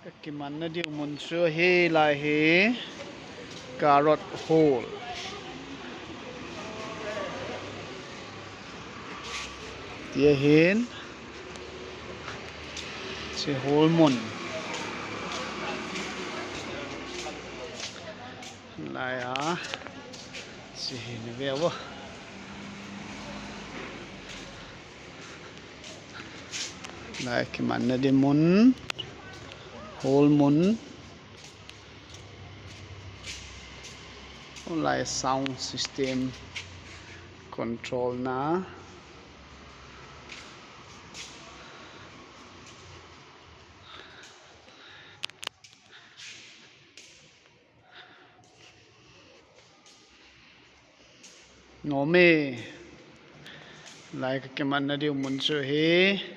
Ka kimanna deuh hmun chu helai hi carrot hall tih hian chi hall hmun laia chi ni vel a. Lai khi manna di hmun hall hmun lai sound system control na Nuam e, lai ka keman na deuh hmun chu hi.